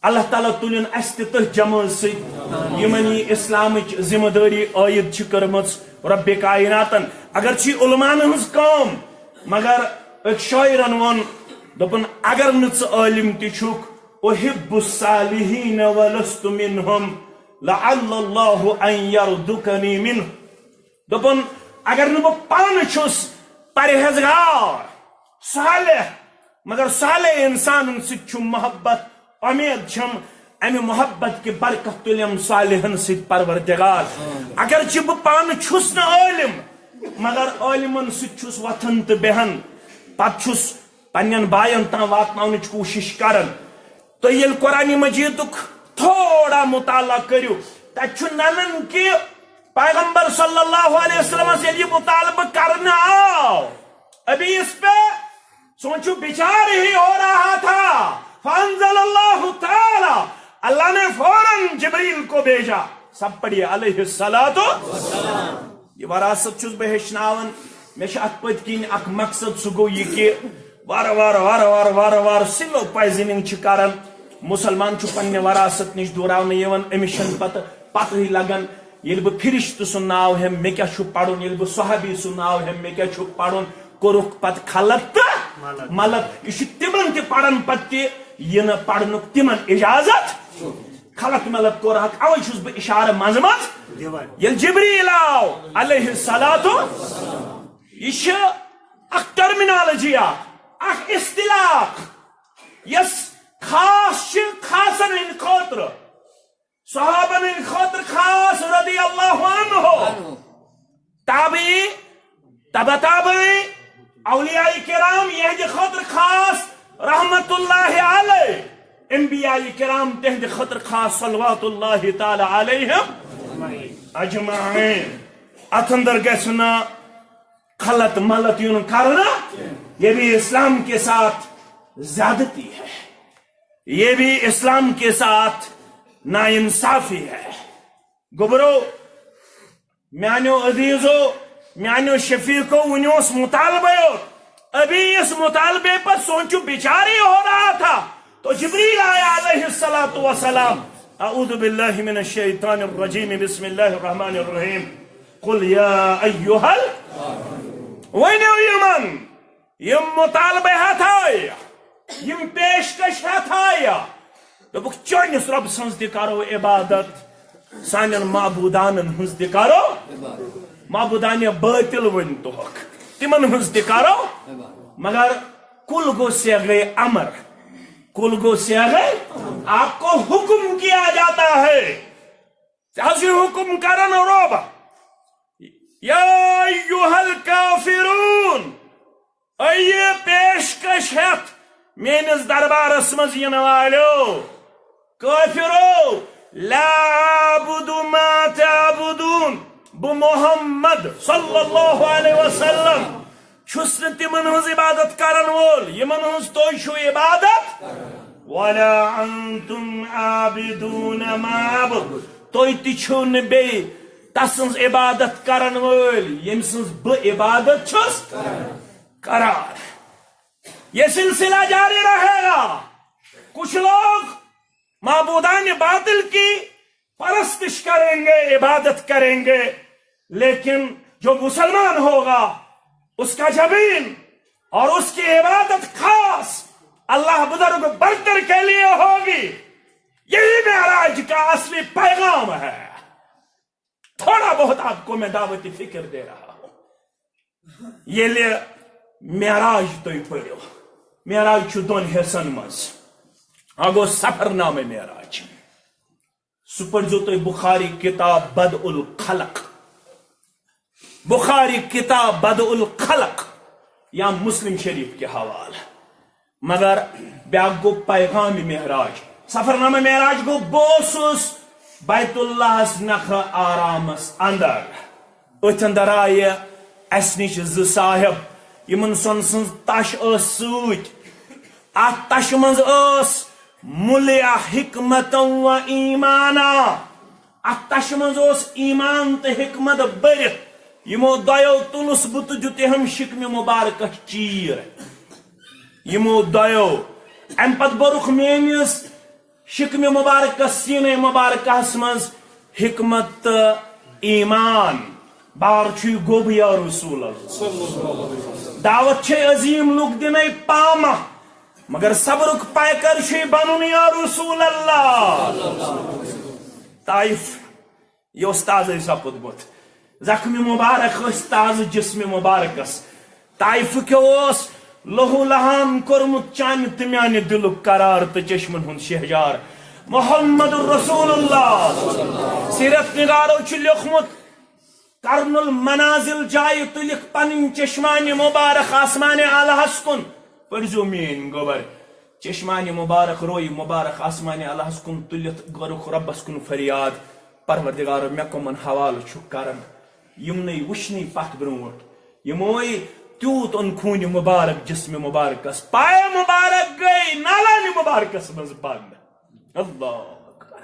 اللہ تعالیٰ تُلِن اسہِ تہِ تٔتھۍ جمٲژ سۭتۍ، یِمن یہِ اسلامٕچ ذمہٕ دٲری عٲید چھِ کٔرمٕژ رۄبِ کائناتن۔ اگرچہِ علماءن ہٕنٛز کٲم، مگر أکۍ شٲعرن ووٚن، دوٚپُن، "اگر نہٕ ژٕ عٲلِم تہِ چھُکھ، احب الصالحین ولست منہم، لعل اللہ ان یرزقنی منہ۔" دوٚپُن، اگر نہٕ بہٕ پانہٕ چھُس پرہیزگار، صالح، مگر صالح انسانن سۭتۍ چھُم محبت، امید چھم امہِ محبت کہِ برکت تُلیم صالحن سۭتۍ پروردگار۔ اگرچہِ بہٕ پانہٕ چھُس نہٕ عٲلِم، مگر عٲلِمن سۭتۍ چھُس وۄتھان تہٕ بیہان، پتہٕ چھُس پننٮ۪ن باین تام واتناونٕچ کوٗشش کران۔ تُہۍ ییٚلہِ قرآن مجیدُک تھوڑا مطالعہ کٔرِو، تتہِ چھُ ننان کہِ پیغمبر صلی اللہ علیہ وسلمس ییٚلہِ یہِ مطالبہٕ کرنہٕ آو، ابھی اس پہ سوچو بچار ہی ہو رہا تھا، فانزل اللہ تعالی، اللہ نے فوراً جبریل کو بھیجا۔ سب پڑھیے، علیہ الصلوۃ۔ یہ وراثت چھُس بہٕ ہیٚچھناوان۔ مےٚ چھُ اتھ پٔتۍ کِنۍ اکھ مقصد، سُہ گوٚو یہِ کہِ وارٕ وارٕ، وارٕ وارٕ، وارٕ وارٕ slow poisoning چھِ کران۔ مُسلمان چھُ پننہِ وراثت نِش دوٗراونہٕ یِوان، أمِس چھَنہٕ پتہٕ پتہٕے لگان۔ ییٚلہِ بہٕ فرشتہٕ سُنٛد ناو ہٮ۪مہٕ، مےٚ کیٛاہ چھُ پرُن، ییٚلہِ بہٕ صحابی سُنٛد ناو ہٮ۪مہٕ، مےٚ کیٛاہ چھُ پرُن، کوٚرُکھ پتہٕ خلط تہٕ ملط۔ ملط۔ یہِ چھُ تِمن تہِ پران پتہٕ تہِ، یہِ نہٕ پرنُک تِمن اجازت۔ خلط ملط کوٚرہکھ، اوے چھُس بہٕ اشارٕ منٛزٕ منٛزٕ دِوان۔ ییٚلہِ جبریل آو علیہ الصلوۃ، یہِ چھِ اکھ ٹرمینالوجی اکھ، اکھ اصطلاح اکھ، یۄس خاص چھِ خاصن ہٕنٛدِ خٲطرٕ، صحابن ہٕنٛدِ خٲطرٕ خاص رضی اللہ عنہ۔ تابعی، تبع تابعی، اولیاء کرام، یہنٛدِ خٲطرٕ خاص رحمت اللہ علیہ، انبیاء کرام، تہنٛدِ خٲطرٕ خاص صلوات اللہ تعالی علیہم اجمعین۔ اتھ اندر گژھِ نہٕ خلط ملط یُن کرنہٕ، یہ بھی اسلام کے ساتھ زیادتی ہے، یہ بھی اسلام کے ساتھ ناانصافی ہے۔ گوٚبرو، میانیو عزیزو، میانیو شفیقو، وُنہِ اوس مطالبہٕ یوت۔ ابھی اس مطالبے پر سوچو بچار ہی ہو رہا تھا، تو جبریل آیا علیہ الصلوۃ والسلام۔ اعوذ باللہ من الشیطان الرجیم، بسم اللہ الرحمن الرحیم۔ قل یا ایھا ال-، ؤنِو یِمن، یِم مطالبہٕ ہٮ۪تھ آیہِ، یِم پیشکش ہٮ۪تھ آیہِ، دوٚپُکھ، چٲنِس رۄب سٕنٛز تہِ کرو عبادت، سانٮ۪ن معبوٗدانن ہٕنٛز تہِ کرو، معبوٗدانِ باطل ؤنۍ توکھ، تِمن ہٕنٛز تہِ کرو، مگر کل گو صیغہ امر، کل گو صیغہ، آپ کو حکم کیا جاتا ہے، ژےٚ حظ چھُے حکم کران رۄب، یا ایھا الکافرون، اے پیشکش ہٮ۪تھ میٲنِس دربارس منٛز یِنہٕ والٮ۪و کٲفرو، لا اعبد ما تعبدون، بہٕ محمد صلی اللہ علیہ وسلم چھُس نہٕ تِمن ہٕنٛز عبادت کرن وول، یِمن ہٕنٛز تُہۍ چھِو عبادت۔ ولا انتم عابدون ما اعبد، تُہۍ تہِ چھِو نہٕ بیٚیہِ تسٕنٛز عبادت کرن وٲلۍ، ییٚمہِ سٕنٛز بہٕ عبادت چھُس کران۔ یہ سلسلہ جاری رہے گا۔ کچھ لوگ معبودان باطل کی پرستش کریں گے، عبادت کریں گے، لیکن جو مسلمان ہوگا، اس کا جبین اور اس کی عبادت خاص اللہ بزرگ برتر کے لیے ہوگی۔ یہی معراج کا اصلی پیغام ہے۔ تھوڑا بہت آپ کو میں دعوتی فکر دے رہا ہوں۔ ییٚلہِ معراج تُہۍ پٔرِو، معراج چھُ دۄن حصن منٛز۔ اکھ گوٚو سفرنامہ معراج، سُہ پٔرۍزیو تُہۍ بخاری کتاب بدء الخلق، بخاری کتاب بدء الخلق یا مسلم شریف کے حوالہ۔ مگر بیاکھ گوٚو پیغام معراج۔ سفرنامہ معراج گوٚو، بہٕ اوسُس بیت اللہس نکھٕ آرامس اندر۔ أتھۍ اندر آیہِ اسہِ نِش زٕ صاحب، یِمن سۄنہٕ سٕنٛز تش ٲس سۭتۍ۔ اتھ تشہِ منٛز ٲس مُلیا حکمتاً و ایمانا۔ اتھ تشہِ منٛز اوس ایمان تہٕ حکمت بٔرِتھ۔ یِمو دۄیو تُلُس بہٕ تہٕ دیُت یِہم شِکمہِ مُبارکس چیٖر۔ یِمو دۄیو۔ امہِ پتہٕ بوٚرُکھ میٲنِس شِکمہِ مُبارکس، سیٖنَے مُبارکس منٛز حکمت تہٕ ایمان۔ بار چھُے گوٚب یا رسول اللہ۔ دعوت چھے عظیم لُکھ دِنے پامہ، مگر صبرُک پیکر چھُے بنُن یا رسول اللہ۔ طائف، یہِ اوس تازَے سپُدمُت۔ زخمہِ مبارک ٲسۍ تازٕ جسمِ مبارکس۔ طائفہٕ کیو اوس لہو لہان کوٚرمُت چانہِ تہٕ میانہِ دِلُک قرار تہٕ چشمن ہُنٛد شہجار محمد رسول اللہ۔ سیرت نگارو چھُ لیوٚکھمُت، قرن المنازل جایہِ تُلِکھ پنٕنۍ چشمانِ مبارک آسمانِ اعلیٰ ہس کُن۔ پٔرزیو میٲنۍ گوبر، چشمانِ مبارک، روے مبارک آسمانِ اعلیٰ ہس کُن تُلِتھ گوٚرُکھ رۄبس کُن فریاد، پروردگارو، مےٚ کٕمن حوالہٕ چھُکھ کران؟ یِمنٕے وٕچھنٕے پتھ برونٛٹھ، یِموے تیوٗت اوٚن خوٗنہِ مبارک جسمِ مبارکس، پایہِ مبارک گٔے نالانِ مبارکس منٛز بنٛد۔ اللہ اکبر۔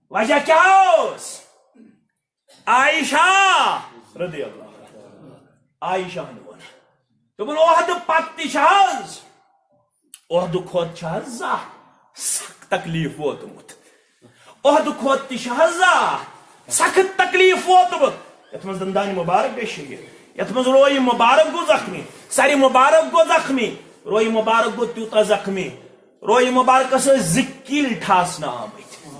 وجہ کیٛاہ اوس؟ عائشہ رضی اللہ عنہا۔ عائشہ ہن ووٚن، دوٚپُن، عہدٕ پتہٕ تہِ چھِ حظ، عہدٕ کھۄتہٕ چھِ حظ زانٛہہ سخ تکلیف ووتمُت۔ عہدٕ کھۄتہٕ تہِ چھِ حظ زانٛہہ سخت تکلیف ووتمُت۔ یتھ منٛز دندانِ مبارک گٔے شہید، یتھ منٛز روے مبارک گوٚو زخمی، سرِ مبارک گوٚو زخمی، روے مبارک گوٚو تیوٗتاہ زخمی، روے مبارکس ٲسۍ زٕ کِلۍ ٹھاسنہٕ آمٕتۍ۔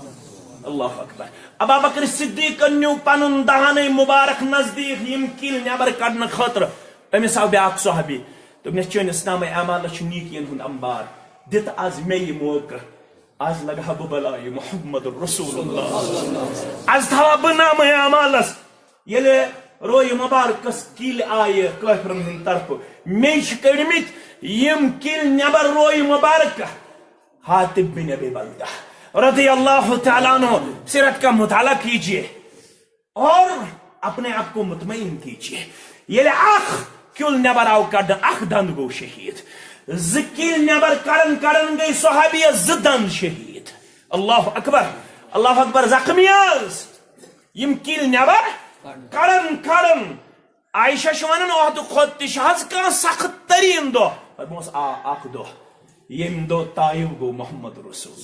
اللہ اکبر۔ ابا بکر صدیقن نیوٗ پنُن دہانے مبارک نزدیٖک یِم کِلۍ نٮ۪بر کڑنہٕ خٲطرٕ۔ أمِس آو بیٛاکھ صحابی، دوٚپنس، چٲنِس نامہ اعمالس چھُ نیکین ہُنٛد انبار، دِتہٕ از مےٚ یہِ موقعہٕ۔ از لگہٕ ہا بہٕ بلایہِ محمد رسول اللہ۔ از تھاوٕ ہا بہٕ نامہ اعمالس۔ ییٚلہِ روے مبارکس کِلۍ آیہِ کٲفرن ہٕنٛدِ طرفہٕ، مے چھِ کٔڑمٕتۍ یِم کِلۍ نٮ۪بر روے مبارک۔ حاطب بن ابی بلتہ رضی اللہ تعالیٰ عنہ، سیرت کا مطالعہ کیجیے اور اپنے آپ کو مطمئن کیجیے۔ ییٚلہِ اکھ کِل نٮ۪بر آو کڑنہٕ، اکھ دند گوٚو شہید۔ زٕ کِلۍ نٮ۪بر کڑان کڑان گٔے صحابیس زٕ دند شہید۔ اللہ اکبر، اللہ اکبر۔ زخمی حظ، یِم کِلۍ نٮ۪بر کڑان کڑان۔ عائشہ چھِ ونان، عہدٕ کھۄتہٕ تہِ چھِ حظ کانٛہہ سخت تریٖن دۄہ؟ فرموس، آ، اکھ دۄہ، ییٚمہِ دۄہ طائف گوٚو محمد رسول۔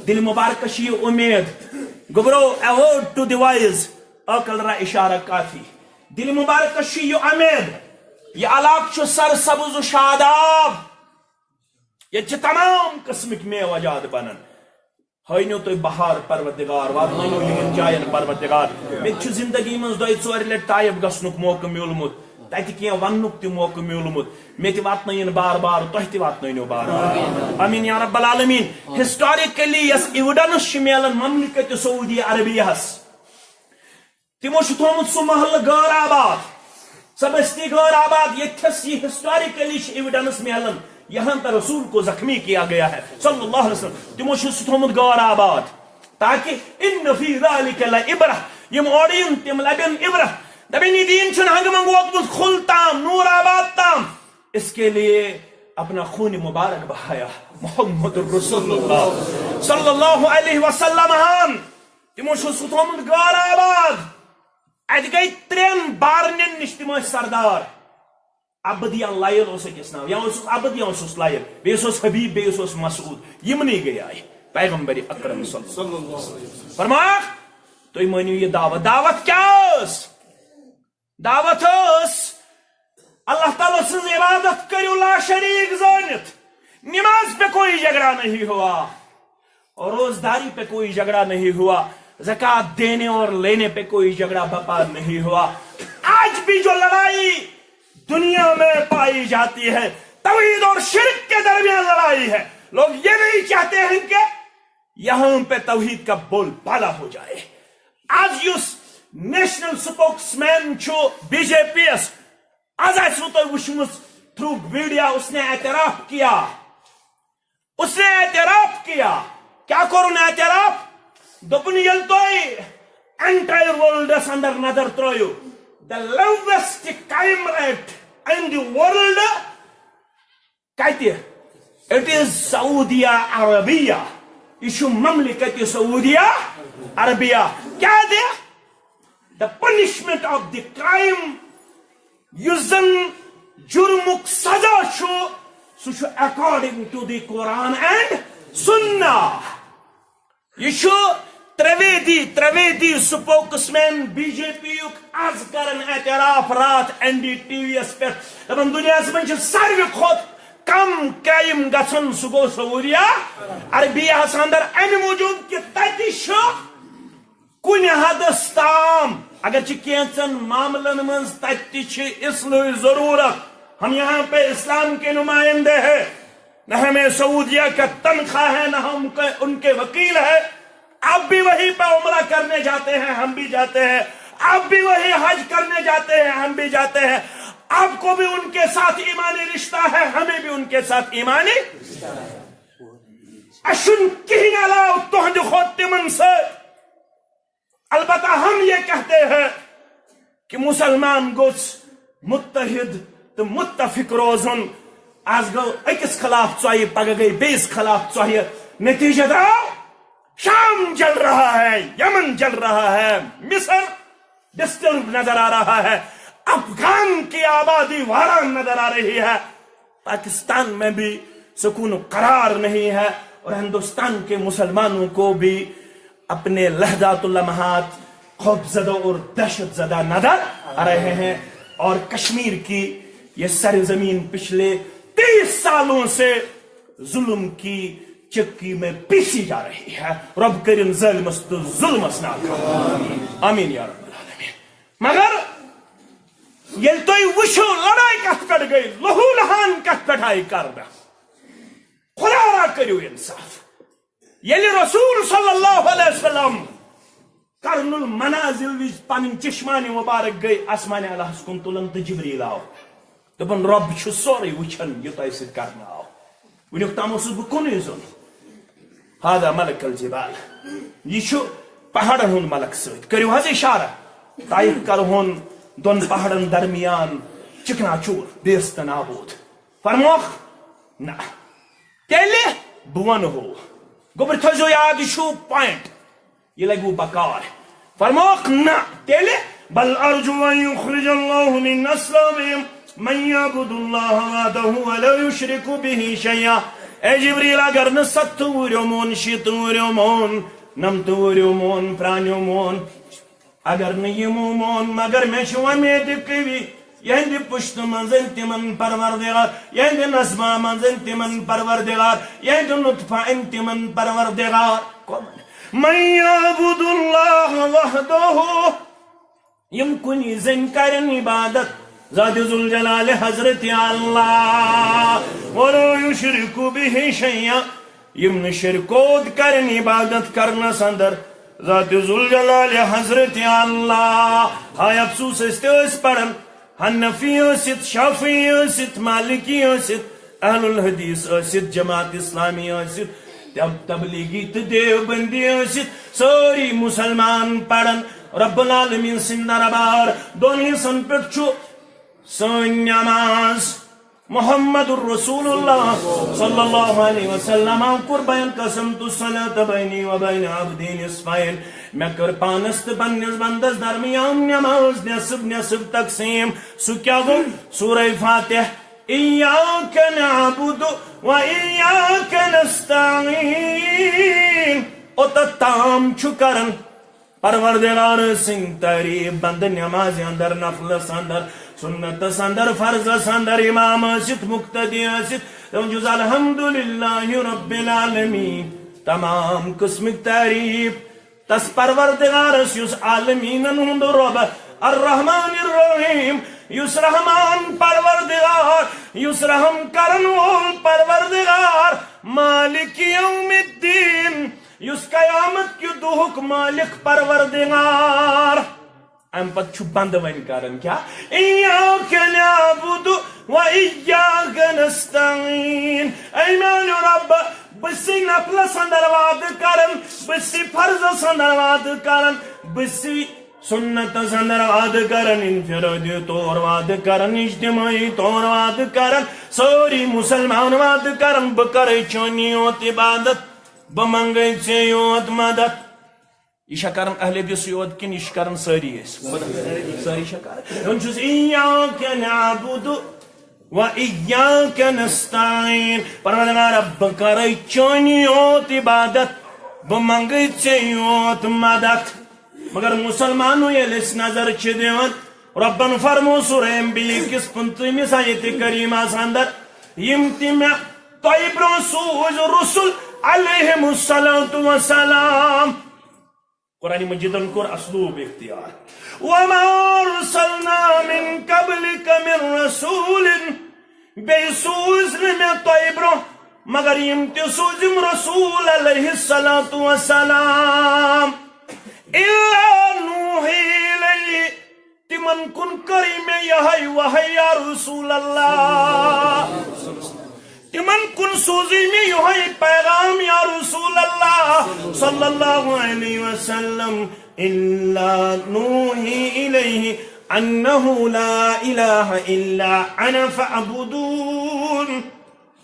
دِلہِ مبارکس چھِ یہِ اُمید، گوٚبرو، a word to the wise، عاقل را اشارہ کافی۔ دِلہِ مبارکس چھِ یہِ اُمید، یہِ علاقہٕ چھُ سرسبز و شاداب، ییٚتہِ چھِ تمام قٕسمٕکۍ میوٕ اجاد بنان۔ ہٲینو تُہۍ بہار پروردگار، واتنٲینو یِمن جاین پروردگار۔ مےٚ تہِ چھُ زندگی منٛز دۄیہِ ژورِ لٹہِ طائف گژھنُک موقعہٕ میوٗلمُت، تتہِ کینٛہہ وننُک تہِ موقعہٕ میوٗلمُت۔ مےٚ تہِ واتنٲیِن بار بار، تۄہہِ تہِ واتنٲینو بار بار۔ آمین یا رب العالمین۔ ہسٹوریکلی یۄس ایویڈنس چھِ میلان مملکت سعودی عربیہس، تِمو چھُ تھوٚومُت سُہ محلہٕ غٲر آباد، سۄ بستی غٲر آباد، ییٚتھس یہِ ہسٹوریکلی چھِ ایویڈنس میلان، یہاں پر رسول کو زخمی کیا گیا ہے صلی اللہ علیہ وسلم۔ تِمو چھُ سُہ تھوٚومُت غٲر آباد، تاکہ ان فی ذلک لعبرہ، یِم اورٕ یِن تِم لبن عبرت، دپن، یہِ دین چھُنہٕ ہنگہٕ منگہٕ ووتمُت کھُل تام، نور آباد تام۔ اس کے لیے اپنا خون مبارک بہایا محمد رسول اللہ صلی اللہ علیہ وسلم ہن۔ تِمو چھُ سُہ تھوٚومُت غٲر آباد۔ اتہِ گٔے ترٛٮ۪ن بارنٮ۪ن نِش، تِم ٲسۍ سردار۔ عبد یا لائل اوس أکِس ناو، یا اوسُس عبد یا اوسُس لائل، بیٚیِس اوس حبیب، بیٚیِس اوس مسعود۔ یِمنٕے گٔے آیہِ پیغمبر اکرم صلی اللہ علیہ وسلم۔ فرمایا، تُہۍ مٲنِو یہِ دعوت۔ دعوت کیٛاہ ٲس؟ دعوت ٲس، اللہ تعالیٰ سٕنٛز عبادت کٔرِو لا شریک زٲنِتھ۔ نماز پہ کوئی جھگڑا نہیں ہوا، روزداری پہ کوئی جھگڑا نہیں ہوا، زکوٰۃ دینے اور لینے پہ کوئی جھگڑا بپا نہیں ہوا۔ آج بھی جو لڑائی دنیا میں پائی جاتی ہے، توحید اور شرک کے درمیان لڑائی ہے۔ لوگ یہ نہیں چاہتے ہیں کہ یہاں پہ توحید کا بول بالا ہو جائے۔ آج یُس نیشنل سپوکس مین چھُ بی جے پی یس، آز آسِوٕ تۄہہِ وٕچھمٕژ تھرو میڈیا، اس نے اعتراف کیا، اس نے اعتراف کیا۔ کیا کوٚرُن اعتراف؟ دوٚپُن، ییٚلہِ تۄہہِ entire world اندر نظر ترٲیِو، the lowest crime rate in the world کتہِ؟ It is Saudi Arabia۔ یہِ چھُ مملکت سعودیہ عربیہ۔ کیٛازِ؟ The punishment of the crime، یُس زن جرمُک سزا چھُ، سُہ چھُ according to the Quran and Sunnah۔ یہِ چھُ Trivedi, Trivedi spokesman B J P یُک آز کران اعتراف راتھ این ڈی ٹی وی یس پٮ۪ٹھ، دپان دُنیاہس منٛز چھِ ساروی کھۄتہٕ کم کرائم گژھان، سُہ گوٚو سعودیہ عربیہ ہس اندر، امہِ موٗجوٗب کہِ تتہِ چھُ کُنہِ حدس تام، اگرچہِ کینٛژن معاملن منٛز تتہِ تہِ چھِ اصلاحٕچ ضروٗرت۔ ہم یہاں پہ اسلام کے نمائندے ہیں، نہ ہمیں سعودیہ کا تنخواہ ہے، نہ ہم کے، ان کے وکیل ہیں۔ اب بھی وہیں پہ عمرہ کرنے جاتے ہیں، ہم بھی جاتے ہیں۔ اب بھی وہی حج کرنے جاتے ہیں، ہم بھی جاتے ہیں۔ آپ کو بھی ان کے ساتھ ایمانی رشتہ ہے، ہمیں بھی ان کے ساتھ ایمانی۔ اسہِ چھُنہٕ کِہیٖنۍ علاوٕ تُہنٛدِ کھۄتہٕ تِمن سۭتۍ۔ البتہ ہم یہ کہتے ہیں کہ مسلمان گوٚژھ متحد تہٕ متفق روزُن۔ آز گوٚو أکِس خلاف ژۄیہِ، پگاہ گٔے بیٚیِس خلاف ژۄیہِ۔ نتیجہ درٛاو، شام جل رہا ہے، یمن جل رہا ہے، مصر ڈسٹرب نظر آ رہا ہے، افغان کی آبادی ویران نظر آ رہی ہے۔ پاکستان میں بھی سکون و قرار نہیں ہے اور ہندوستان کے مسلمانوں کو بھی اپنے لحظات و لمحات خوفزدہ اور دہشت زدہ نظر آ رہے ہیں، اور کشمیر کی یہ سرزمین پچھلے تیس سالوں سے ظلم کی چکی میں پیسی جا رہی ہے۔ رب کرن ظالمس تو ظلمس ناکام۔ آمین یا رب العالمین۔ مگر ییٚلہِ تُہۍ وٕچھِو، لڑٲے کتھ پٮ۪ٹھ گٔے، لہو لہان کتھ پٮ۪ٹھ آیہِ کرنہٕ؟ خدا را کٔرِو انصاف۔ ییٚلہِ رسول صلی اللہ علیہ وسلم قرن المنازل وِزِ پنٕنۍ چشمانِ مبارک گٔے آسمانِ الہس کُن تُلن تہٕ جبریل آو، دوٚپُن، رۄب چھُ سورُے وٕچھان، یہِ تۄہہِ سۭتۍ کرنہٕ آو۔ وٕنیُک تام اوسُس بہٕ کُنُے زوٚن۔ ہذا ملک الجبال۔ یہِ چھُ پہاڑن ہُنٛد ملک سۭتۍ۔ کٔرِو حظ اشارہ۔ طائف کرہون دۄن پہاڑن درمیان چکنا چور، بیست نابود۔ فرموکھ، نہ۔ تیٚلہِ بہٕ ونہو۔ گوٚبرۍ تھٲیزیو یاد، یہِ چھُ پوینٹ۔ یہِ لگہِ وۄنۍ بکار۔ فرموکھ، نہ، تیٚلہِ، بل ارجو ان یخرج اللہ من اصلابہم من یعبد اللہ وحدہ ولا یشرک بہ شیئا۔ اے جبریل، اگر نہٕ ستتھ وُہریو مون، شیٖتھ وُہریو مون، نمتھ وُہریو مون، پرانیو مون، اگر نہٕ یِمو مون، مگر مےٚ چھِ وۄمید قوی، یہندِ پشتہٕ منٛز تِمن پروردگار، یہندِ نسبہ منٛز تِمن پروردگار، یہندِ نطفہ تِمن پروردگار۔ کم؟ من یعبد اللہ وحدہ، یِم کُنی زٔنۍ کرن عبادت ذات ذوالجلال حضرت اللہ، ولا یشرک بہ شیئا، یِم نہٕ شرکوت کرن عبادت کرنس اندر ذات ذوالجلال حضرت اللہ۔ ہاے افسوس، أسۍ تہِ ٲسۍ پران، حنفی ٲسِتھ، شافعی ٲسِتھ، مالکی ٲسِتھ، اہل الحدیث ٲسِتھ، جماعت اسلامی ٲسِتھ، تب-، تبلیغی تہٕ دیوبندی ٲسِتھ، سٲری مسلمان پران۔ رب العالمین سٕنٛدۍ دربار دۄن حصن پٮ۪ٹھ چھُ سٲنۍ نماز۔ محمد رسول اللہ صلی اللہ علیہ وسلم کوٚر بیان، قسمت الصلاۃ بینی و بین عبدی نصفین، مےٚ کٔر پانس تہٕ پننِس بندس درمیان نماز نصف نصف تقسیم۔ سُہ کیٛاہ گوٚو؟ سورہ فاتح، ایاک نعبد و ایاک نستعین۔ اوٚتتھ تام چھُ کران۔ پروردگار سٕنٛدۍ تعریٖف بندٕ نمازِ اندر، نفلس اندر، سنتس اندر، فرضس اندر، امام ٲسِتھ، مقتدی ٲسِتھ، تِمن چھُس الحمدللہ رب العالمین، تمام قٕسمٕکۍ تعریٖف تس پروردگارس یُس عالمیٖنن ہُنٛد رب، الرحمن الرحیم، یُس رحمان پروردگار، یُس رحم کرن وول پروردگار، مالک یوم الدین، یُس قیامت کہِ دۄہُک مالک پروردگار۔ امہِ پتہٕ چھُ بندٕ وۄنۍ کران کیٛاہ؟ ایاک نعبد و ایاک نستعین۔ اے میانیو رب، بہٕ چھُسے نفلس اندر وعدٕ کران، بہٕ چھُسے فرضس اندر وعدٕ کران، بہٕ چھُسے سنتس اندر وعدٕ کران، انفرادی طور وعدٕ کران، اجتماعی طور وعدٕ کران، سٲری مسلمان وعدٕ کران، بہٕ کرے چٲنی یوت عبادت، بہٕ منگے ژےٚ یوت مدد۔ یہِ چھا کران اہل حدیثٕے یوت کِنہٕ یہِ چھِ کران سٲری أسۍ؟ سٲری چھا کران؟ وۄنۍ چھُس ایاک نعبد و ایاک نستعین۔ پروردگارا، بہٕ کرے چٲنی یوت عبادت، بہٕ منگے ژےٚ یوت مدد۔ مگر مسلمانو ییٚلہِ أسۍ نظر چھِ دِوان، رۄبن فرمو سورہ انبیاء کِس پٕنٛژٕہمِس آیتِ کریمس اندر، یِم تہِ مےٚ تۄہہِ برونٛہہ سوٗزۍ رسول علیہم الصلوۃ والسلام، قرآن مجیدن کوٚر اسلوب اختیار۔ وما ارسلنا من قبلک من رسول، بیٚیہِ سوٗزۍ نہٕ مےٚ تۄہہِ برونٛہہ مگر یِم تہِ سوٗزِم رسول علیہ الصلوۃ والسلام۔ الا نوحی الیہ، تِمن کُن کٔرٕے مےٚ یِہے وحی یا رسول اللہ۔ تِمن کُن سوٗزٕے مےٚ یِہوٚے پیغام یا رسول اللہ صلی اللہ علیہ وسلم، الا نوحی الیہ انہ لا الہ الا انا فاعبدون۔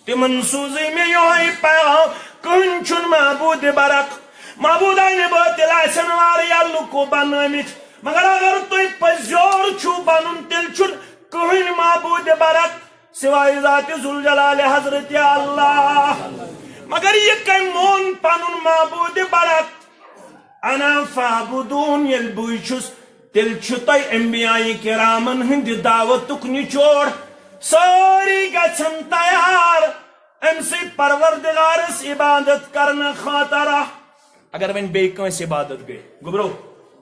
تِمن سوٗزٕے مےٚ یِہوٚے پیغام، کٕہٕنۍ چھُنہٕ معبوٗدِ برحق، معبوٗدانِ باطل آسن واریاہ لُکو بنٲومٕتۍ، مگر اگر تُہۍ پٔزۍ یور چھِو بنُن، تیٚلہِ چھُنہٕ کٕہٕنۍ معبوٗدِ برحق سوائے ذات ذوالجلال حضرت اللہ۔ مگر یہِ کٔمۍ مون پنُن معبوٗدِ برحق؟ انا فاعبدون، ییٚلہِ بٕے چھُس، تیٚلہِ چھُ تۄہہِ انبیاء کرامن ہٕنٛدِ دعوتُک نچوڑ۔ سٲری گژھن تیار أمۍ سٕے پروردگارس عبادت کرنہٕ خٲطرٕ۔ اگر وۄنۍ بیٚیہِ کٲنٛسہِ عبادت گٔے، گوٚبرو،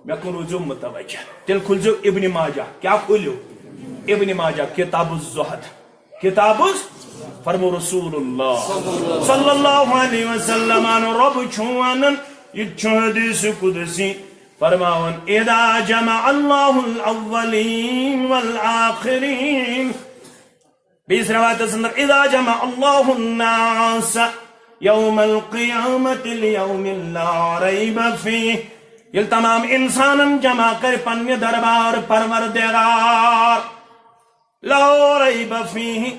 مےٚ کُن روٗزِو متوجہ۔ تیٚلہِ کھُلزیو ابن ماجہ۔ کیٛاہ کھوٗلِو؟ ابن ماجہ، کتاب الزہد۔ کتاب الز-، فرمو رسول اللہ صلی اللہ علیہ وسلم، رب چھُ ونان، یہِ تہِ چھُ حدیث قدسی، فرماوان، اذا جمع اللہ الاولین والآخرین۔ بیٚیِس روایتس اندر، اذا جمع اللہ الناس یوم القیامۃ لیوم لا ریب فیہ، ییٚلہِ تمام انسانن جمع کرِ پننہِ دربار پروردگار، لا ریب فیہ،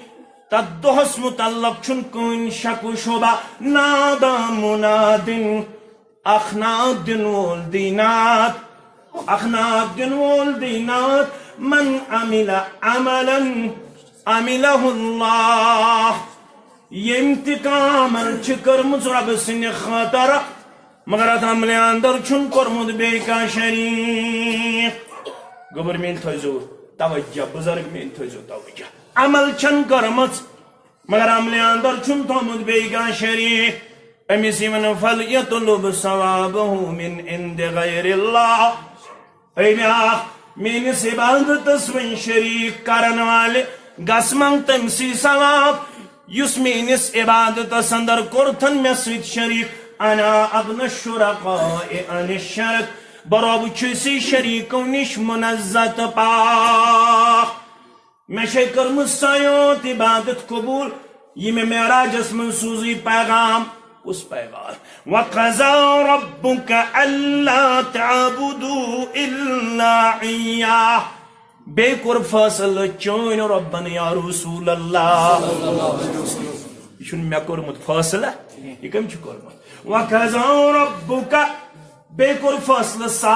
تتھ دۄہس متعلق چھُنہٕ کٕہٕنۍ شک و شبہ، نادی منادن، اکھ ناد دِنہٕ وول دی ناد، اکھ ناد دِنہٕ وول دی ناد، من عمل عملا عملہ اللہ۔ ییٚمۍ تہِ کانٛہہ عمل چھِ کٔرمٕژ رۄبہٕ سٕنٛدِ خٲطرٕ، مگر اتھ عملہِ اندر چھُنہٕ کوٚرمُت بیٚیہِ کانٛہہ شریٖک۔ گوٚبُر میٛٲنۍ تھٲیزیو توجہ، بُزرگ میٛٲنۍ تھٲیزیو توجہ۔ عمل چھَنہٕ کٔرمٕژ، مگر عملہِ اندر چھُنہٕ تھوٚمُت بیٚیہِ کانٛہہ شریٖک۔ أمِس یِوان، فَلْيَطْلُبْ ثَوَابَهُ مِنْ عِنْدِ غَيْرِ اللَّهِ۔ اے بیاکھ، میٲنِس عبادتس وۄنۍ شریٖک کرن والہِ، گژھ منگ تٔمۍ سٕے ثواب، یُس میٲنِس عبادتس اندر کوٚرتھن مےٚ سۭتۍ شریٖک۔ انا اغنی الشرکاء عن الشرک، بہٕ رۄب چھُسٕے شریٖکو نِش منزہ تہٕ پاک۔ مےٚ چھے کٔرمٕژ سۄ یوت عبادت قبول، یہِ مےٚ معراجس منٛز سوٗزٕے پیغام۔ کُس پیغام؟ وَقَضَى رَبُّكَ أَلَّا تَعْبُدُوا إِلَّا إِيَّاهُ۔ بیٚیہِ کوٚر فٲصلہٕ چٲنۍ رۄبن یا رسول اللہ۔ یہِ چھُنہٕ مےٚ کوٚرمُت فٲصلہٕ، یہِ کٔمۍ چھُ کوٚرمُت؟ وَقَضَى رَبُّكَ، بیٚیہِ کوٚر فٲصلہٕ سا